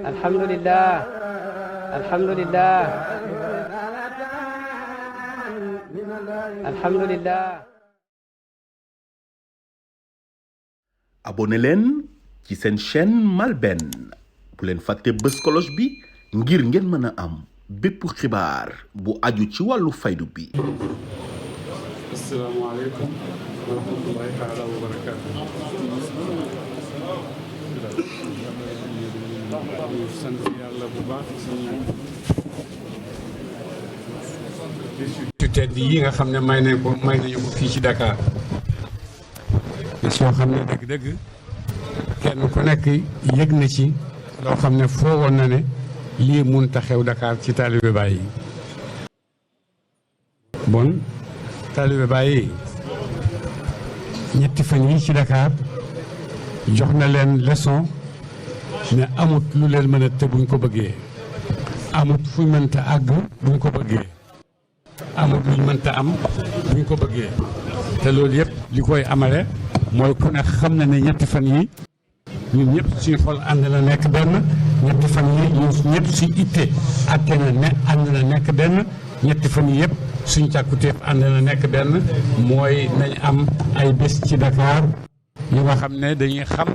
alhamdulillah alhamdulillah alhamdulillah. abonné leen ci seen chaîne MALBN bu leen fàtte bës cloche bi ngir ngeen mën a am bépp xibaar bu aju ci wàllu faydu bi. asalaamaaleykum wa rahmatullahi taala wa barakaatu. ñu sant yàlla bu baax ci tedd yi nga xam ne may nañu ko fii ci Dakar. bis yoo xam ne dëgg-dëgg kenn ku nekk yëg na ci loo xam ne foogoon na ne lii mun ta xew Dakar ci taalibe Baay yi. bon taalibe Baay yi ñetti fan yi ci Dakar jox na leen leçon ne amut lu leen mën a të buñ ko bëggee, amut fuñ mënta àgg buñ ko bëggee, amut luñ mënta am buñ ko bëggee. te loolu yëpp li koy amale mooy ku ne xam na ne ñetti fan yi ñun ñëpp suñu xol ànd na nekk benn. ñetti fan yi ñun ñëpp suñu itte àtte na ne ànd na nekk benn. ñetti fan yi yëpp suñu càkkutéef ànd na nekk benn. mooy nañ am ay bés ci Dakar yu nga xam ne dañuy xam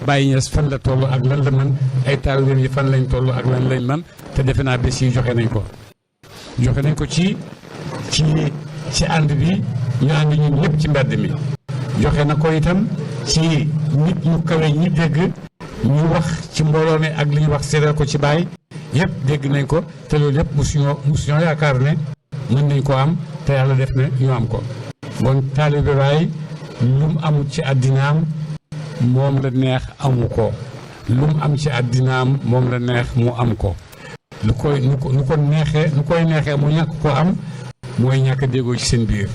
Baye Niass fan la toll ak lan la mën, ay taalibeem yi fan lañ toll ak lan lañ mën. te defe naa bés yi joxe nañ ko ci ànd bi ñu ànd ñun ñëpp ci mbedd mi. joxe na ko itam ci nit ñu kawe ñi dégg ñu wax ci mbooloo mi ak li ñu wax séeréer ko ci Baye yëpp dégg nañ ko. te loolu yëpp musuñoo yaakaar ne mën nañ ko am te yàlla def na ñu am ko. bon taalibe Baye lu mu amul ci àddinaam moom la neex amu ko, lu mu am ci àddinaam moom la neex mu am ko. nu koy neexee mu ñàkk ko am mooy ñàkk déggoo ci seen biir.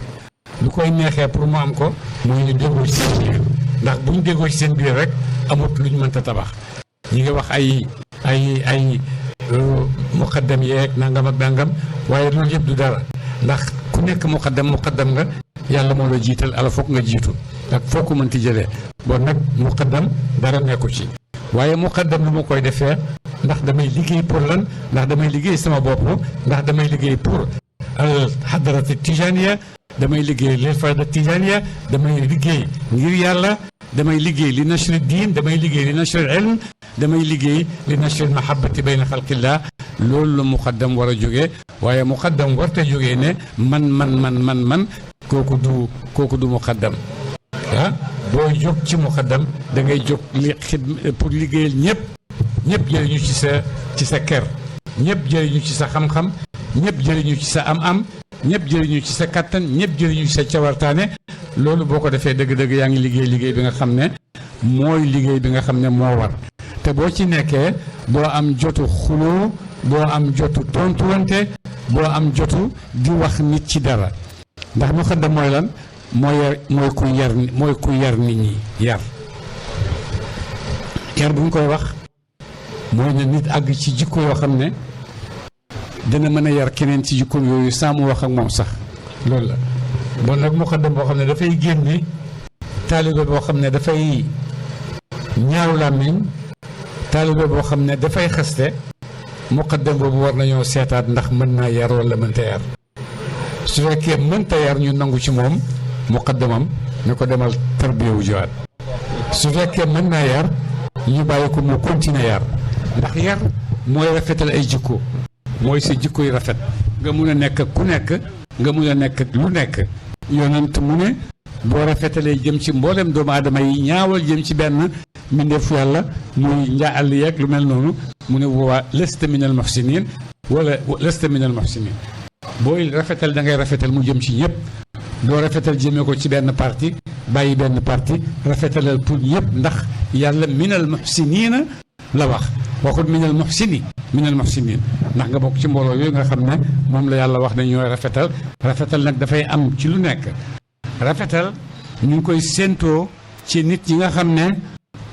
lu koy neexee pour mu am ko mooy ñu déggoo ci seen biir, ndax bu ñu déggoo ci seen biir rek amut lu ñu mënta tabax. ñi ngi wax ay muqaddam yeeg nangam ak nangam, waaye loolu yëpp du dara, ndax ku nekk muqaddam nga yàlla moo la jiital ala foog nga jiitu ak foo ko mënti jëlee. bon nag muqaddam dara nekku ci, waaye muqaddam lu ma koy defee ndax damay liggéey pour lan, ndax damay liggéey sama bopp, ndax damay liggéey pour al hadarati tijaniya, damay liggéey lil fayda tijaniya, damay liggéey ngir yàlla, damay liggéey li nashri diin, damay liggéey li nashri ilm, damay liggéey li nashri mahabbati bayna xalqillah. loolu la muqaddam war a jógee, waaye muqaddam warta jógee ne man kooku du muqaddam. booy jóg ci muqaddam da ngay jóg pour liggéeyal ñëpp jëriñu ci sa kër, ñëpp jëriñu ci sa xam-xam, ñëpp jëriñu ci sa am-am, ñëpp jëriñu ci sa kattan, ñëpp jëriñu ci sa cawartaane. loolu boo ko defee dëgg-dëgg yaa ngi liggéey bi nga xam ne mooy liggéey bi nga xam ne moo war. te boo ci nekkee doo am jotu xuloo, doo am jotu tontuwante, doo am jotu di wax nit ci dara. ndax muqaddam mooy lan? mooy ku yar nit ñi. yar bu ñu koy wax mooy ne nit àgg ci jikko yoo xam ne dina mën a yar keneen ci jikko yooyu saa mu wax ak moom sax. loolu la. bon nag muqaddam boo xam ne dafay génne taalibe boo xam ne dafay ñaaw làmmiñ, taalibe boo xam ne dafay xaste, muqaddam boobu war nañoo seetaat ndax mën naa yar wala mënta yar. su fekkee mënta yar ñu nangu ci moom muqaddamam ne ko demal tarbiyewu jiwaat. su fekkee mën naa yar ñu bàyyi ko mu continuer yar, ndax yar mooy rafetal ay jikko, mooy sa jikko yu rafet nga mun a nekk ku nekk, nga mun a nekk lu nekk. yonent mu ne boo rafetalee jëm ci mboolem doomu aadama yi, ñaawal jëm ci benn mbindeefu yàlla muy njaal yeeg lu mel noonu, mu ne waa lasta minal muhsinin wala lasta minal muhsinin. booy rafetal da ngay rafetal mu jëm ci ñëpp, doo rafetal jëmee ko ci benn parti bàyyi benn parti, rafetalal pour ñëpp. ndax yàlla minal muhsinina la wax, waxut minal muhsinin, ndax nga bokk ci mbooloo yooyu nga xam ne moom la yàlla wax ne ñooy rafetal. rafetal nag dafay am ci lu nekk. rafetal ñu ngi koy séentoo ci nit ñi nga xam ne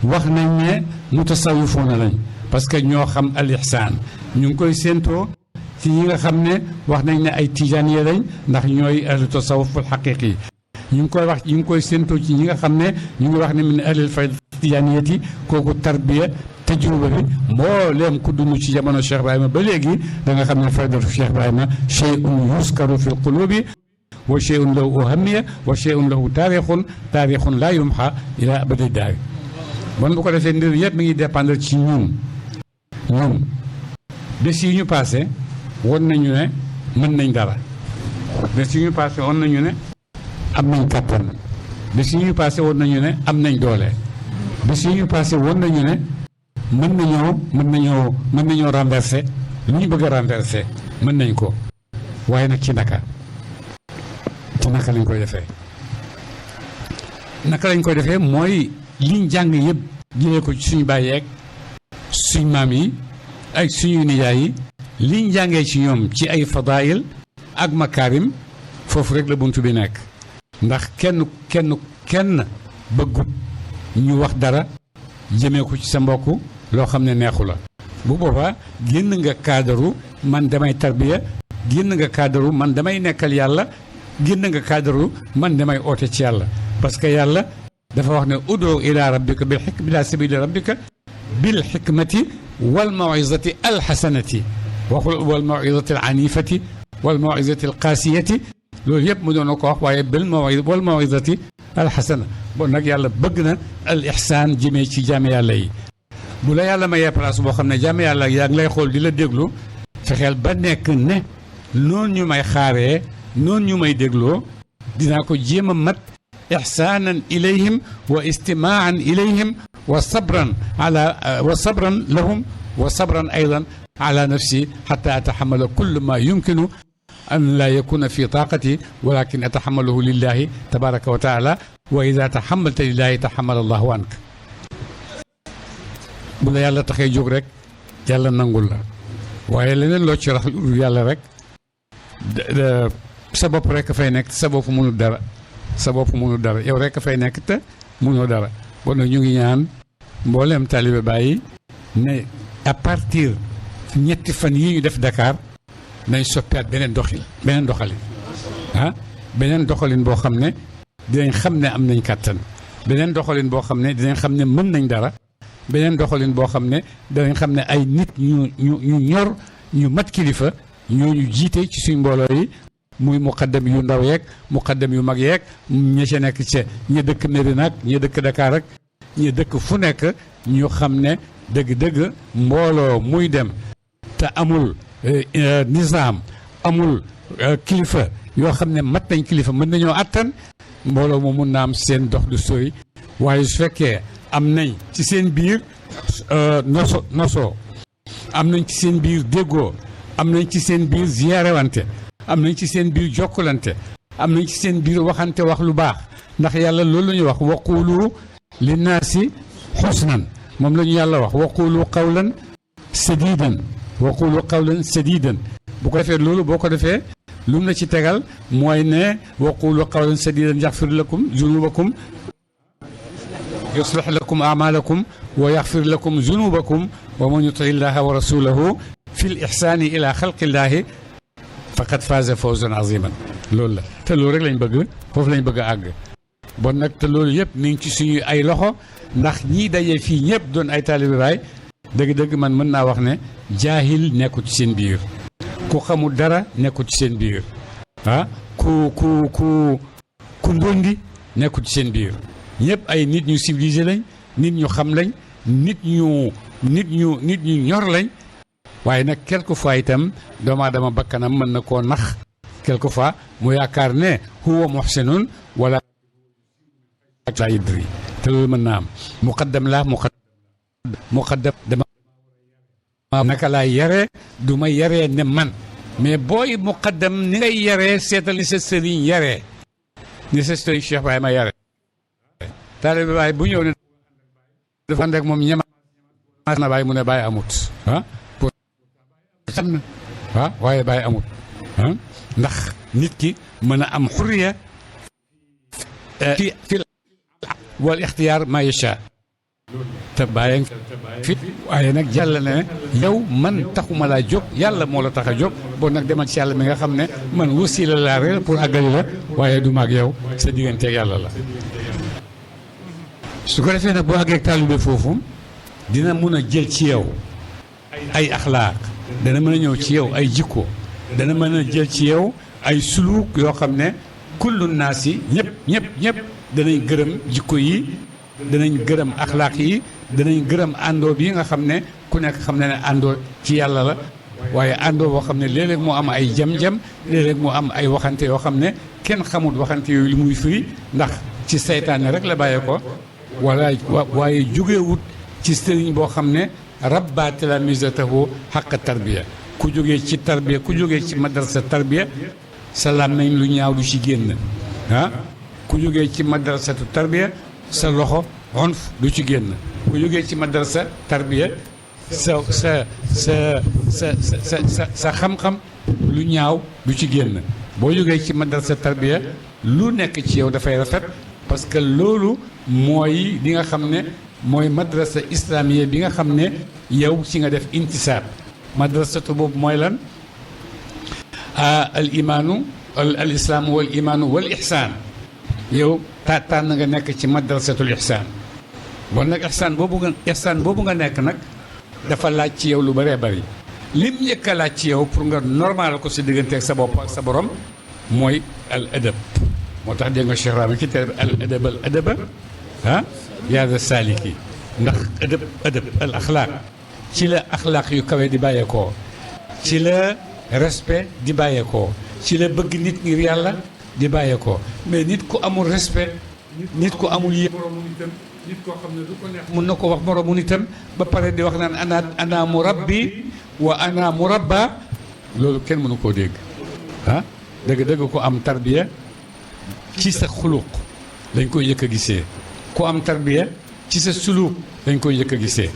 wax nañ ne mutasawifoona lañ, parce que ñoo xam al ihsaan. ñu ngi koy séentoo ci ñi nga xam ne wax nañ ne ay tijaaniya lañ, ndax ñooy ahlu tasawuf al xaqiqi. ñu ngi koy séentoo ci ñi nga xam ne ñu ngi wax ne min ahlil fayda tijaaniyati kooku tarbiya tajruba bi mbooleem ku dund ci jamono Cheikh Ibrahima ba léegi da nga xam ne faydatu Cheikh Ibrahima shay'un yuskaru fi lqulubi wa shay'un lahu ahamiya wa shay'un lahu taarixun laa yumxa ila abadi daari. bon bu ko defee mbir yëpp mi ngi dépendre ci ñun bés yi ñu passé won nañu ne mën nañ dara bés yi ñu passé won nañu ne am nañ kattan bés yi ñu passé won nañu ne am nañ doole bés yi ñu passé won nañu ne mën nañoo renverser lu ñu bëgg a renverser mën nañ ko waaye nag ci naka lañ koy defee mooy liñ jàng yëpp jëlee ko ci suñu baay yeeg suñ maam yi ak suñu nijaay yi liñ jàngee ci ñoom ci ay fadaayil ak makaarim foofu rek la buntu bi nekk ndax kenn bëggut ñu wax dara jëmee ko ci sa mbokk loo xam ne neexu la bu boobaa génn nga kaadaru man damay tarbiya génn nga kaadaru man damay nekkal yàlla génn nga kaadaru man damay oote ci yàlla parce que yàlla dafa wax ne udoo ila rabbika ila sabili rabbika bil xikmati wal mawizati alxasanati waxul wal mawizati al anifati wal mawizati al qaasiyati loolu yëpp mu doon ko wax waaye wal mawizati alxasana bon nag yàlla bëgg na al ixsaan jëmee ci jaame yàlla yi bu la yàlla mayee place boo xam ne jaame yàlla yaa ngi lay xool di la déglu fexeel ba nekk ne noonu ñu may xaaree noonu ñu may dégloo dinaa ko jéem a mat ixsaanan ilayhim wa istimaan ilayhim wa sabran lahum wa sabran aydan ala nafsi xata ataxamala kull ma yumkinu an laa yakuna fi taaqati walakin ataxamalahu lillahi tabaraka wa taala wa ida taxamalta lillahi taxamala allahu ank bu la yàlla taxee jóg rek yàlla nangul la waaye leneen loo ci rax yàlla rek sa bopp rek fay nekk sa bopp mënul dara yow rek fay nekk te mënoo dara bon nag ñu ngi ñaan mbooleem taalibe bàyyi ne à partir ñetti fan yi ñu def Dakar nañ soppiwaat beneen doxalin boo xam ne dinañ xam ne am nañ kàttan beneen doxalin boo xam ne dinañ xam ne mën nañ dara beneen doxalin boo xam ne danañ xam ne ay nit ñu ñor ñu mat kilifa ñooñu jiite ci suñ mbooloo yi muy muqaddam yu ndaw yeeg muqaddam yu mag yeeg ña ca nekk ca ña dëkk Médina ak ña dëkk Dakar ak ña dëkk fu nekk ñu xam ne dëgg-dëgg mbooloo muy dem te amul nizaam amul kilifa yoo xam ne mat nañ kilifa mën nañoo attan mbooloo mu mun na am seen dox du sori waaye su fekkee am nañ ci seen biir nosoo am nañ ci seen biir déggoo am nañ ci seen biir ziyaarewante am nañ ci seen biir jokkalante am nañ ci seen biir waxante wax lu baax ndax yàlla loolu la ñuy wax waqulu linnaasi xusnan moom la ñu yàlla wax waqulu qawlan sadidan bu ko defee loolu boo ko defee lu mu la ci tegal mooy ne waqulu qawlan sadidan yaxfir lakum zunubakum yuslix lakum amalakum wa yaxfir lakum zunubakum wa man yuti illaha wa rasulahu fi l ixsaani ila xalqillahi faqad faaza fawzan aziman loolu la te loolu rek lañ bëgg foofu lañ bëgg a àgg bon nag te loolu yëpp mi ngi ci suñuy ay loxo ndax ñii dajee fii ñëpp doon ay taalibe Baay dëgg-dëgg man mën naa wax ne jaahil nekkul ci seen biir ku xamul dara nekkul ci seen biir ku ndondi nekkul ci seen biir ñëpp ay nit ñu civilisé lañ nit ñu xam lañ nit ñu ñor lañ waaye nag quelquefois itam doomu aadama bakkanam mën na koo nax quelquefois mu yaakaar ne huwa muhsinun wala la yidri te loolu mën naa am muqaddam dama naka laay yaree du ma yaree ne man mais booy muqaddam ni ngay yaree seetal ni sa sëriñ yaree ni sa sëriñ Cheikh Baye ma yaree taalibe Baay bu ñëw ne dafa ànd ak moom ñema na Baay mu ne Baay amut pour xam na waaye Baay amut ndax nit ki mën a am xurriya fi wal ixtiyaar ma yasha te bàyyi fi waaye nag yàlla ne yow man taxuma laa jóg yàlla moo la tax a jóg bon nag demal ci yàlla mi nga xam ne man wasiila laa rek pour àggali la waaye du maag yow sa digganteeg yàlla la su ko defee nag boo àggee taalibe foofu dina mun a jël ci yow ay axlaaq, dana mën a ñëw ci yow ay jikko, dana mën a jël ci yow ay suluuk yoo xam ne kullu naas yi ñëpp danañ gërëm jikko yi, danañ gërëm axlaaq yi, danañ gërëm àndoo bi nga xam ne ku nekk xam ne ne àndoo ci yàlla la. waaye àndoo boo xam ne léeg-léeg moo am ay jam-jam, léeg-léeg moo am ay waxante yoo xam ne kenn xamul waxante yooyu li muy firi, ndax ci seytaane rek la bàyyee ko waaye jógewut ci sëriñ boo xam ne rabba tilamisatahu xaq tarbiya. ku jógee ci tarbiya, ku jógee ci madrasa tarbiya sa làmmiñ lu ñaaw du ci génn ku jógee ci madrasatu tarbiya sa loxo onf du ci génn. ku jógee ci madrasa tarbiya sa xam-xam lu ñaaw du ci génn. boo jógee ci madrasa tarbiya lu nekk ci yow dafay rafet, parce que loolu mooy li nga xam ne mooy madrasa islamiya bi nga xam ne yow ci nga def intisaab. madrasatu boobu mooy lan? al imaanu al islaamu wal imaanu wal ihsaan. yow tànn nga nekk ci madrasatul ihsaan. bon nag ihsaan boobu nga nekk nag dafa laaj ci yow lu bëree bëri. lim njëkk a laaj ci yow pour nga normal ko si diggante ak sa bopp ak sa borom mooy al adab. moo tax dégg nga Cheikh Rahma ci tere al adaba yaa saaliki. ndax adab al axlaaq ci la axlaaq yu kawe di bàyyeekoo, ci la respect di bàyyeekoo, ci la bëgg nit ngir yàlla di bàyyeekoo. mais nit ku amul respect, nit ku amul yëpp nit koo xam ne du ko neex mun na ko wax moromu nitam ba pare di wax naan ana murabbi wa ana murabba, loolu kenn mënu koo dégg. dëgg ko am tarbiya ci sa xuluq dañ koy yëkk a gisee. ku am tarbiya ci sa suluk dañ koy yëkk a gisee.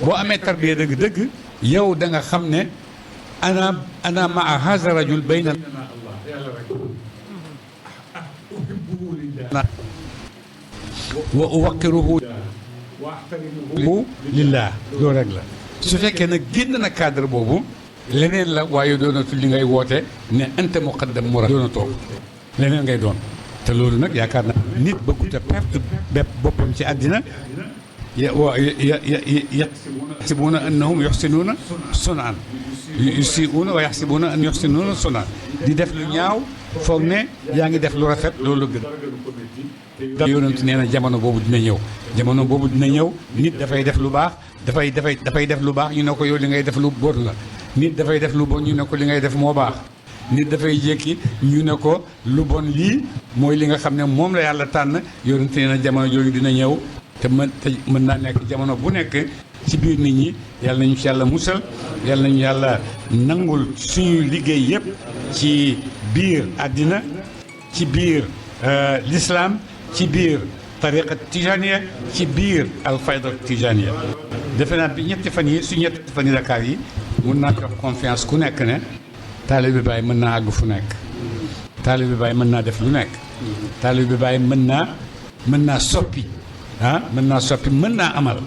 boo amee tarbiya dëgg yow da nga xam ne ana maa haza rajul bayna wa uwaqiruhu wa ahtarimuhu lillah. loolu rek la. su fekkee nag génn na cadre boobu leneen la, waaye doonatul li ngay woote ne anta muqaddam murad doonatoo leneen ngay doon. te loolu nag yaakaar na nit bëggut a perte bépp boppam ci àddina. yaxsibuuna annahum yuxsinuuna sun'an yusii'uuna wa yaxsibuuna an yuxsinuuna sun'an. di def lu ñaaw foog ne yaa ngi def lu rafet, loolu gën. yonent nee na jamono boobu dina ñëw. jamono boobu dina ñëw nit dafay def lu baax, dafay def lu baax ñu ne ko yow li ngay def lu bon la. nit dafay def lu bon ñu ne ko li ngay def moo baax. nit dafay jékki ñu ne ko lu bon lii mooy li nga xam ne moom la yàlla tànn. yonent nee na jamono jooju dina ñëw te mën naa nekk jamono bu nekk ci biir nit ñi. yàlla nañu ci yàlla musal, yàlla nañu yàlla nangul suñuy liggéey yëpp ci biir àddina, ci biir l'islam, ci biir tariqa tijaniya, ci biir alfayda tijaniya. defe naa bi ñetti fan yi Dakar yi mun naa jox confiance ku nekk ne taalibe Baay mën naa àgg fu nekk. taalibe Baay mën naa def lu nekk. taalibe Baay mën naa soppi. mën naa amal.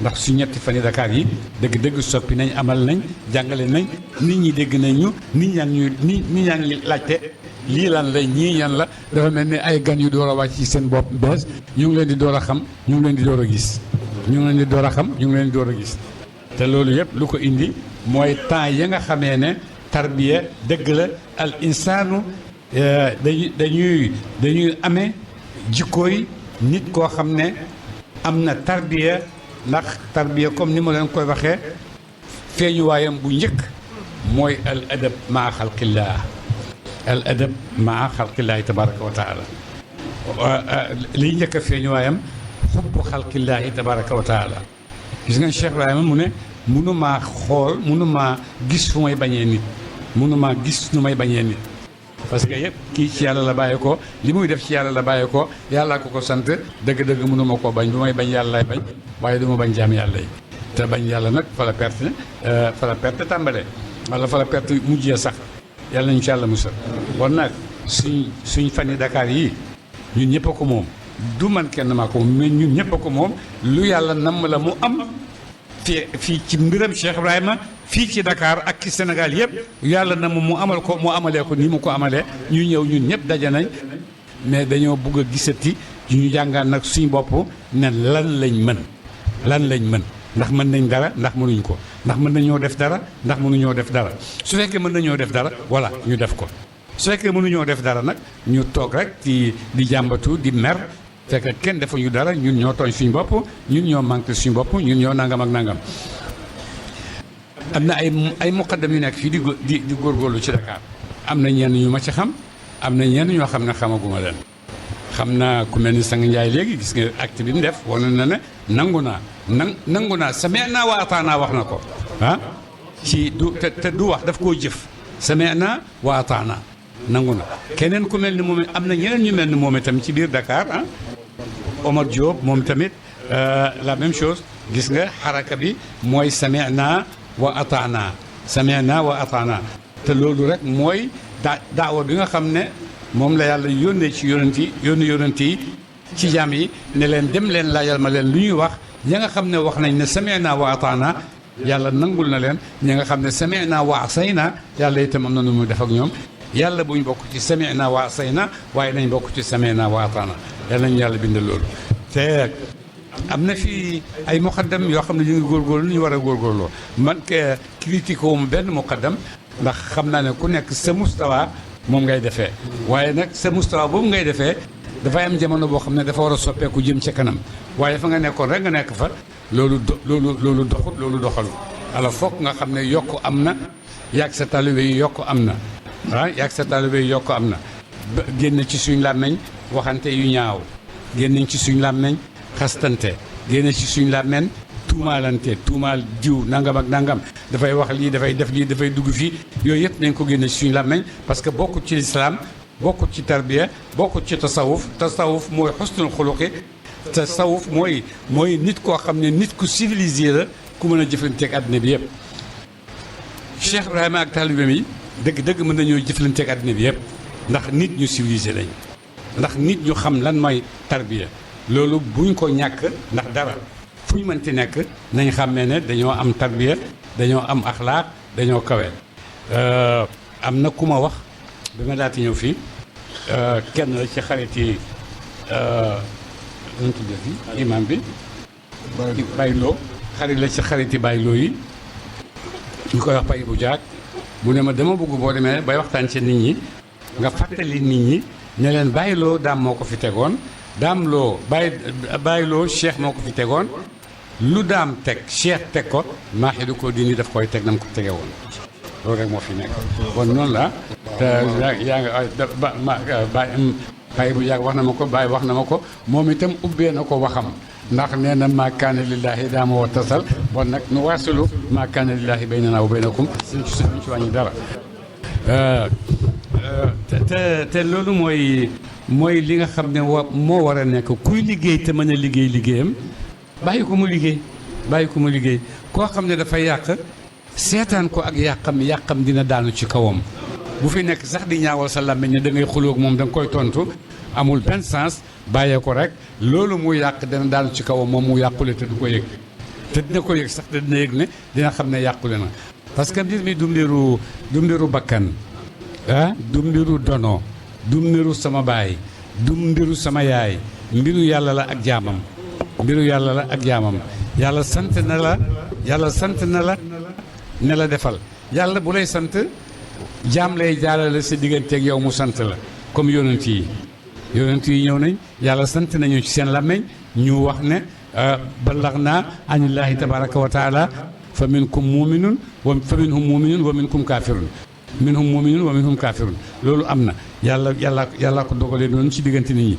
ndax su ñetti fan yi Dakar yi dëgg soppi nañ, amal nañ, jàngale nañ, nit ñi dégg nañ ñu, nit ñaa ngi laajte lii lan la, ñii ñan la. dafa mel ni ay gan yu door a wàcc ci seen bopp bees. ñu ngi leen di door a xam, ñu ngi leen di door a gis. ñu ngi leen di door a xam, ñu ngi leen di door a gis. te loolu yëpp lu ko indi mooy temps ya nga xamee ne tarbiya dëgg la al insaanu dañuy amee jikkooy nit koo xam ne am na tarbiya. ndax tarbiya comme ni ma leen koy waxee feeñuwaayam bu njëkk mooy al adab maa xalqillah. al adab maa xalqillaahi tabaraka wa taala. liy njëkk a feeñuwaayam xubbu xalqillaahi tabaraka wa taala. gis nga Cheikh Ibrahima mu ne mënumaa xool, mënumaa gis fu may bañee nit, mënumaa gis nu may bañee nit. parce que yëpp kii ci yàlla la bàyyi ko, li muy def ci yàlla la bàyyi ko, yàllaa ko sant. dëgg mënuma koo bañ. bu may bañ yàlla lay bañ, waaye du ma bañ jaam yàlla yi. te bañ yàlla nag fa la perte tàmbale, wala fa la perte mujjee sax. yàlla nañu ci yàlla musal. kon nag suñ fani Dakar yii ñun ñëpp a ko moom. du man kenn maa ko moom, mais ñun ñëpp a ko moom. lu yàlla namm la mu am fii ci mbiram Cheikh Ibrahima fii ci Dakar ak ci Sénégal yëpp yàlla na mu amal ko, mu amalee ko ni mu ko amalee. ñu ñëw ñun ñëpp daje nañ, mais dañoo bugg a gisati ñu jàngaan nag suñu bopp ne lan lañ mën ndax mën nañ dara ndax mënuñ ko ndax mën nañoo def dara ndax mënuñoo def dara su fekkee mën nañoo def dara voilà ñu def ko su fekkee mënuñoo def dara nag ñu toog rek di jàmbatu di mer fekk kenn defuñu dara ñun ñoo tooñ suñu bopp ñun ñoo manqué suñu bopp ñun ñoo nangam ak nangam. am na ay muqaddam yu nekk fii di góorgóorlu ci Dakar am na ñenn ñu ma ci xam am na ñenn ñoo xam ne xamaguma leen xam naa ku mel ni Sang Njaay léegi gis nga acte bi mu def wane na ne nangu naa sami'na wa ataana wax na ko ci te du wax daf koo jëf sami'na wa ataana nangu na keneen ku mel ni moom am na ñeneen ñu mel ni moom itam ci biir Dakar Omar Diop moom tamit la même chose gis nga xaraka bi mooy sami'na wa ataana te loolu rek mooy daawa bi nga xam ne moom la yàlla yónnee ci yonent yi ci jaam yi ne leen dem leen laajal ma leen lu ñuy wax ña nga xam ne wax nañ ne sami'na wa ataana yàlla nangul na leen ña nga xam ne sami'na wa asayna yàlla itam am na nu muy def ak ñoom yàlla buñ bokk ci sami'na wa asayna waaye nañ bokk ci sami'na wa ataana yàlla nañu yàlla bindal loolu te am na fii ay muqaddam yoo xam ne ñu ngi góorgóorlu ñu war a góorgóorloo man critique wu benn muqaddam ndax xam naa ne ku nekk sa mustawa moom ngay defee waaye nag sa mustawa boobu ngay defee dafay am jamono boo xam ne dafa war a soppeeku jëm ca kanam waaye fa nga nekkoon rek nga nekk fa loolu doxut loolu doxalu alors foog nga xam ne yokk am na yàgg sa taalibe yi yokk am na yàgg sa taalibe yi yokk am na génn ci suñ làmmeñ waxante yu ñaaw génn ci suñ làmmeñ xastante génn ci suñ làmmeñ tuumaal jiw nangam ak nangam dafay wax lii dafay def lii dafay dugg fii yooyu yëpp nañ ko génne ci suñu làmmeñ parce que bokkut ci lislaam bokkut ci tarbiya bokkut ci tasawuf mooy xusnul xuluqi tasawuf mooy nit koo xam ne nit ku civilisé la ku mën a jëflanteeg àddina bi yëpp Cheikh Ibrahima ak taalibeem yi dëgg mën nañoo jëflanteeg àddina bi yëpp ndax nit ñu civilisé lañ ndax nit ñu xam lan mooy tarbiya loolu buñ ko ñàkk ndax dara fu ñu mënti nekk nañ xàmmee ne dañoo am tarbiya dañoo am axlaaq dañoo kawe am na ku ma wax bi ma daati ñëw fii kenn la ci xarit yi nu tuddee fi imam bi bayloo xarit la ci xarit yi bayloo yi ñu koy wax pay bu jaag mu ne ma dama bëgg boo demee bay waxtaan ci nit ñi nga fàttali nit ñi ne leen bayloo daam moo ko fi tegoon daam loo bayloo cheikh moo ko fi tegoon lu daam teg cheikh teg ko maaxi du ko dindi daf koy teg nam ko tege woon loolu rek moo fi nekk bon noonu la te yaa nga bàyyi bu yàgg wax na ma ko bàyyi wax na ma ko moom itam ubbee na ko waxam ndax nee na maa kaana lillaahi daama wa tasal bon nag nu waasilu maa kaana lillaahi baynanaa wa baynakum suñ ci wàññi dara te loolu mooy li nga xam ne moo war a nekk kuy liggéey te mën a liggéey liggéeyam bàyyi ko mu liggéey koo xam ne dafa yàq seetaan ko ak yàqam dina daanu ci kawam bu fi nekk sax di ñaawal sa làmmiñ ne da ngay xulóog moom da nga koy tontu amul benn sens bàyyee ko rek loolu mu yàq dana daanu ci kawam moom mu yàqule te du ko yëg te dina ko yëg sax te dina yëg ne dina xam ne yàqule na parce que mbir mi du mbiru bakkan du mbiru dono du mbiru sama baay du mbiru sama yaay mbiru yàlla la ak jaamam yàlla sant na la ne la defal yàlla bu lay sant jaam lay jaalale sa digganteeg yow mu sant la comme yonent yi ñëw nañ yàlla sant nañu ci seen làmmeñ ñu wax ne ballagnaa anillaahi tabaraka wa taala fa minkum muminun wa minkum kaafirun loolu am na yàlla ko dogalee noonu ci diggante nit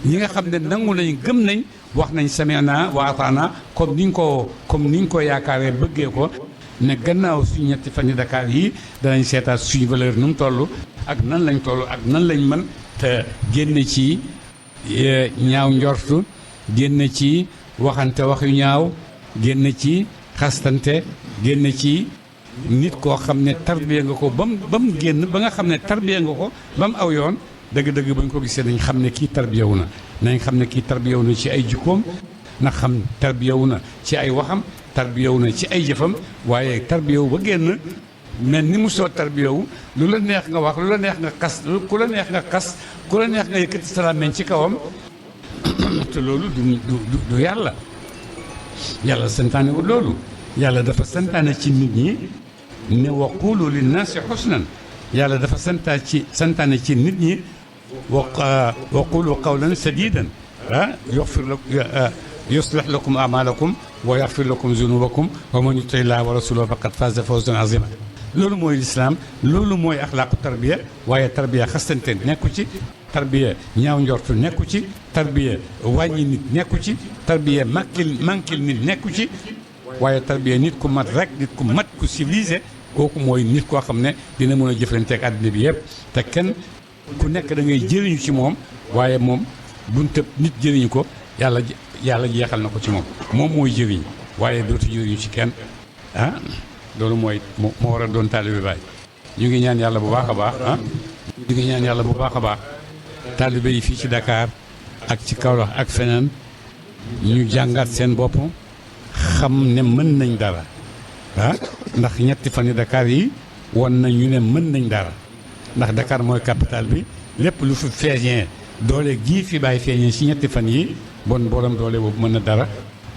ñi nga xam ne nangu nañ gëm nañ wax nañ sami'na wa ataana comme niñ ko yaakaaree bëggee ko ne gannaaw suñu ñetti fan yi Dakar yi danañ seetaat suñu valeur nu mu toll ak nan lañ toll ak nan lañ mën te génn ci ñaaw njortu génn ci waxante wax yu ñaaw génn ci xastante génn ci nit koo xam ne tarbiya nga ko ba mu génn ba nga xam ne tarbiya nga ko ba mu aw yoon dëgg-dëgg ba ñu ko gisee nañ xam ne kii tarbiyawu na ci ay jikkoom na xam tarbiyawu na ci ay waxam tarbiyawu na ci ay jëfam waaye tarbiyawu ba génn mel ni mu soo tarbiyawu lu la neex nga wax lu la neex nga xas ku la neex nga yëkkati sa làmmiñ ci kawam te loolu du yàlla santaane wu loolu yàlla dafa santaane ci nit ñi ne wa qulu linnaasi husnan yàlla dafa santaane ci nit ñi wa qulu qawlan sadidan yuslih lakum a'malakum wa yaghfir lakum zunubakum wa man yuti llaha wa rasulahu faqad faza fawzan azima loolu mooy lislaam loolu mooy axlaaqu tarbiya waaye tarbiya xastante nekku ci tarbiya ñaaw njortu nekku ci tarbiya wàññi nit nekku ci tarbiya manquil nit nekku ci waaye tarbiya nit ku mat rek nit ku mat ku civilisé kooku mooy nit koo xam ne dina mën a jëflanteeg àddina bi yëpp te kenn ku nekk da ngay jëriñu ci moom waaye moom buntëb nit jëriñu ko yàlla jeexal na ko ci moom mooy jëriñ waaye dootu jëriñu ci kenn loolu mooy moo war a doon taalibe Baay ñu ngi ñaan yàlla bu baax a baax ñu ngi ñaan yàlla bu baax a baax taalibe yi fii ci Dakar ak ci Kaolack ak feneen ñu jàngaat seen bopp xam ne mën nañ dara ndax ñetti fan yi Dakar yi won nañ ñu ne mën nañ dara ndax Dakar mooy capital bi lépp lu fi feeñee doole gii fi Baay feeñee ci ñetti fan yi bon borom doole boobu mën na dara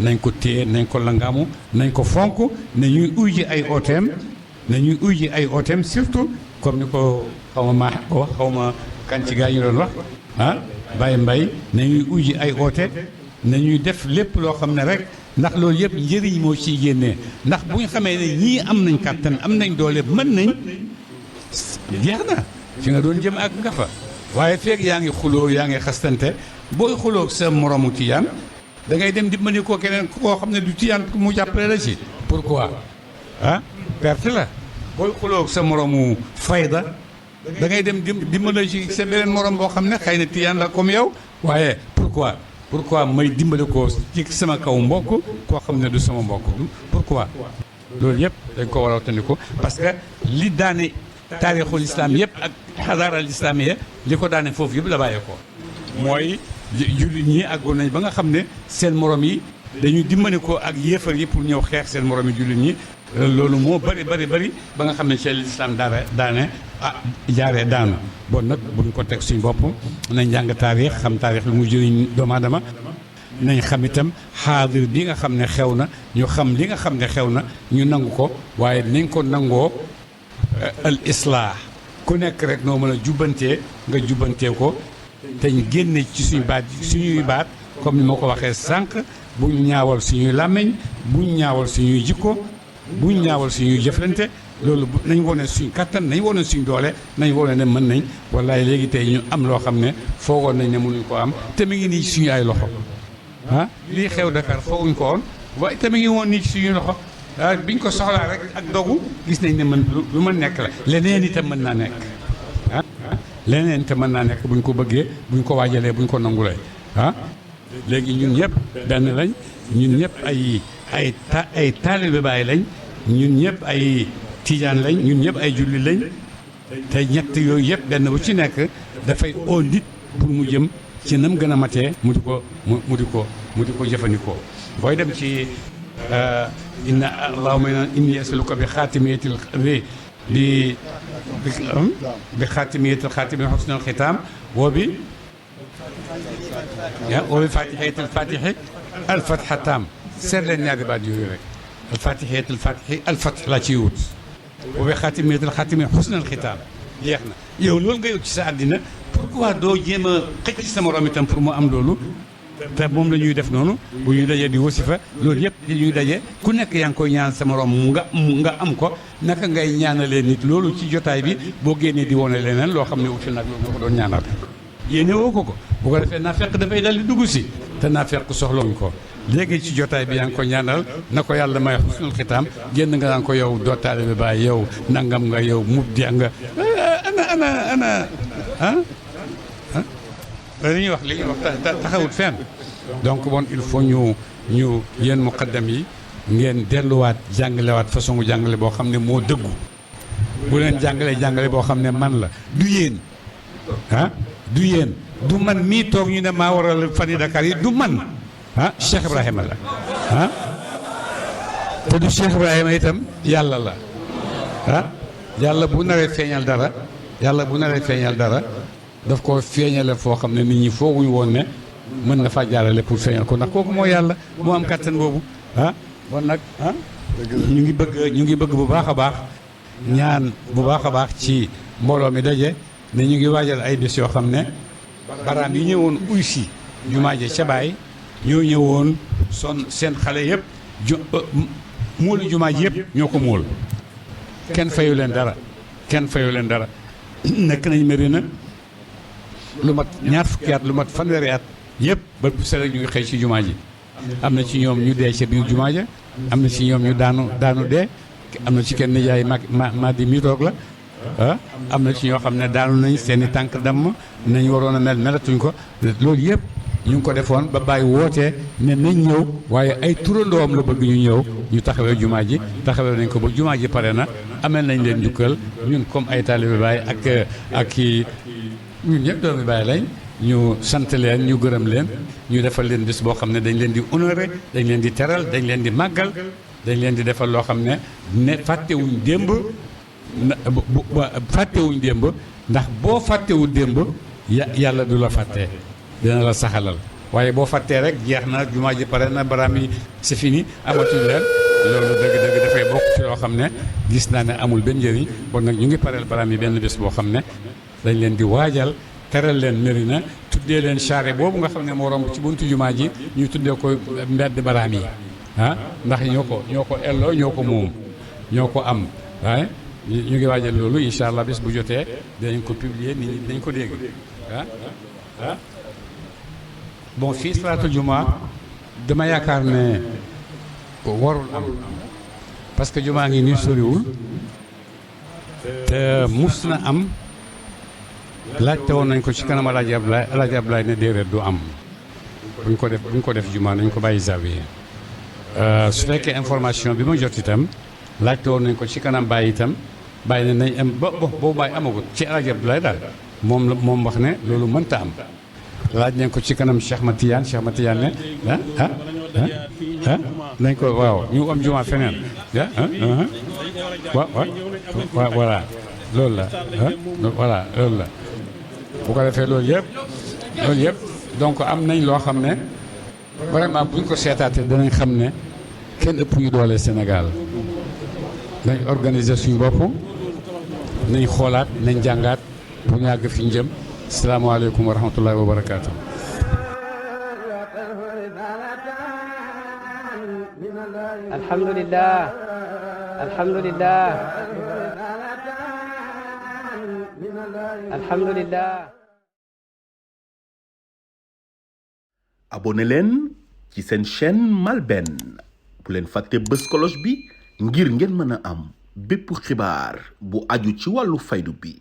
nañ ko téye nañ ko langaamu nañ ko fonk nañuy uy ji ay ooteem surtout comme ni ko xaw ma ko wax xaw ma kan ci gaa ñu doon wax Baye Mbaye nañuy uy ji ay oote nañuy def lépp loo xam ne rek ndax loolu yëpp njëriñ moo ciy génnee ndax bu ñu xamee ne ñii am nañ kàttan am nañ doole mën nañ jeex na fi nga doon jëm ak nga fa waaye feeg yaa ngi xuloo yaa ngi xastante booy xuloo sa moromu tiyaan da ngay dem dimbali ko keneen koo xam ne du tiyaan mu jàppale la ci pourquoi perte la booy xuloo sa moromu fayda da ngay dem dimbali ci sa beneen morom boo xam ne xëy na tiyaan la comme yow waaye pourquoi may dimbali ko ci sama kaw mbokk koo xam ne du sama mbokk pourquoi loolu yëpp dañ ko war a wattandiku parce que li daane taarixul islam yëpp ak xadaaral islam yi li ko daane foofu yëpp la bàyyee ko mooy jullit ñi àggoon nañ ba nga xam ne seen morom yi dañuy dimbali ko ak yéefar yi pour ñëw xeex seen morom yi jullit ñi loolu moo bari ba nga xam ne ci lislaam daane jaaree daanu bon nag buñ ko teg suñ bopp nañ jàng taarix xam taarix lu mu jëriñ doomu aadama nañ xam itam xaadir bi nga xam ne xew na ñu xam li nga xam ne xew na ñu nangu ko waaye nañ ko nangoo al islaax ku nekk rek noo mën a jubbantee nga jubbantee ko te ñu génne ci suñuy baat comme ni ma ko waxee sànq buñ ñaawal suñuy làmmiñ buñ ñaawal suñuy jikko buñ ñaawal suñuy jëflante loolu nañ wone suñ kattan nañ wone suñ doole nañ wone ne mën nañ wallaay léegi tey ñu am loo xam ne foogoon nañ ne mënuñ ko am te mi ngi nii ci suñu ay loxo lii xew Dakar fooguñ ko woon waaye te mi ngi woon nii ci suñu loxo biñ ko soxlaa rek ak dogu gis nañ ne mën lu mën nekk la leneen itam mën naa nekk leneen te mën naa nekk buñ ko bëggee buñ ko waajalee buñ ko nangulee léegi ñun ñëpp benn lañ ñun ñëpp ay taalibe Baay lañ ñun ñëpp ay tijaan lañ ñun ñëpp ay julli lañ te ñett yooyu yëpp benn bu ci nekk dafay oo nit pour mu jëm ci nam gën a matee mu di ko jëfandikoo booy dem ci inna allahumma inni as'aluka bi xaatimiyatil bi xaatimiyatil xaatimi husnal xitaam wa bi fatihatil fatihi al fatha taam seet leen ñaari baat yooyu rek al fatihatil fatihi al fath laa ciy wut wa bi xaatimiyatil xaatimi husnal xitaam jeex na yow loolu nga yëg ci sa àddina pourquoi doo jéem a xëcc ci sa morom itam pour mu am loolu te moom la ñuy def noonu bu ñuy dajee di wasifa loolu yëpp di ñuy daje ku nekk yaa ngi koy ñaan sa morom nga am ko naka ngay ñaanalee nit loolu ci jotaay bi boo génnee di wone leneen loo xam ne wuti nag loolu nga ko doon ñaanal yéene woo ko bu ko defee naa fekk dafay dal di dugg si te naa fekk soxlawuñ ko léegi ci jotaay bi yaa ngi ko ñaanal na ko yàlla may xusnul xitaam génn nga naan ko yow doo taalibe Baay yow nangam nga yow mubdi nga ana li ñuy wax taxawut fenn donc bon il faut ñu yéen muqaddam yi ngeen delluwaat jàngalewaat façon jàngale boo xam ne moo dëggu bu leen jàngale boo xam ne man la du yéen du yéen du man mii toog ñu ne maa waral fani Dakar yi du man Cheikh Ibrahima la te du Cheikh Ibrahima itam yàlla la yàlla bu naree feeñal dara daf ko feeñale foo xam ne nit ñi fooguñu woon ne mën na faa jaarale pour feeñal ko ndax kooku moo yàlla moo am kattan boobu bon nag ñu ngi bëgg bu baax a baax ñaan bu baax a baax ci mbooloo mi daje ne ñu ngi waajal ay bés yoo xam ne baraam yi ñëwoon uy si jumaa ja ca Baay ñoo ñëwoon seen xale yëpp móolu jumaa ji yëpp ñoo ko móol kenn fayu leen dara nekk nañ Medina lu mat ñaar fukki at lu mat fanweeri at yëpp ba bu sele ñu ngi xëy ci jumaa ji am na ci ñoom ñu dee ca biir jumaa ja am na ci ñoom ñu daanu dee am na ci kenn nijaay ma di mi toog la am na ci ñoo xam ne daanu nañ seen i tànk damm nañ waroon a melatuñ ko loolu yëpp ñu ngi ko defoon ba bàyyi wootee ne nañ ñëw waaye ay turandoom la bëgg ñu ñëw ñu taxawee jumaa ji taxawee nañ ko ba jumaa ji pare na amel nañ leen njukkal ñun comme ay taalibe Baay ak kii ñun ñëpp doomi Baay lañ ñu sant leen ñu gërëm leen ñu defal leen bés boo xam ne dañ leen di honoré dañ leen di teral dañ leen di màggal dañ leen di defal loo xam ne fàttewuñ démb ndax boo fàttewul démb yàlla du la fàttee dina la saxalal waaye boo fàttee rek jeex na jumaa ji pare na baraam yi c'est fini amatuñ leen loolu dëgg-dëgg dafay bokk ci loo xam ne gis naa ne amul benn njëriñ bon nag ñu ngi pareel baraam yi benn bés boo xam ne dañ leen di waajal teral leen Medina tuddee leen charré boobu nga xam ne moo romb ci buntu jumaa ji ñu tuddee ko mbedd baraam yi ndax ñoo ko elloo ñoo ko moom ñoo ko am waaye ñu ngi waajal loolu incha allah bés bu jotee dinañ ko publier nit ñi dinañ ko dégg bon fii salaatul jumaa dama yaakaar ne warul am parce que jumaa ngi nii soriwul te mus na am laajte woon nañ ko ci kanam Alaaji Ablaay ne déedéet du am buñ ko def jumaa nañ ko bàyyi zawiya su fekkee information bi ma jot itam laajte woon nañ ko ci kanam Baay itam Baay ne nañ am boobu Baay amagut ci Alaaji Ablaay daal moom wax ne loolu mënta am laaj nañ ko ci kanam Cheikh Matiyaan ne nañ ko waaw ñu am jumaa feneen waaw voilà loolu la loolu la bu ko defee loolu yëpp donc am nañ loo xam ne vraiment buñ ko seetaatee danañ xam ne kenn ëpp ñu doole Sénégal nañ organiser suñu bopp nañ xoolaat nañ jàngaat pour ñu àgg fi ñu jëm. Asalaamaaleykum wa rahmatullahi wa barakaatu. alhamdulillah abonné leen ci seen chaîne MALBN bu leen fàtte bës cloche bi ngir ngeen mën a am bépp xibaar bu aju ci wàllu faydu bi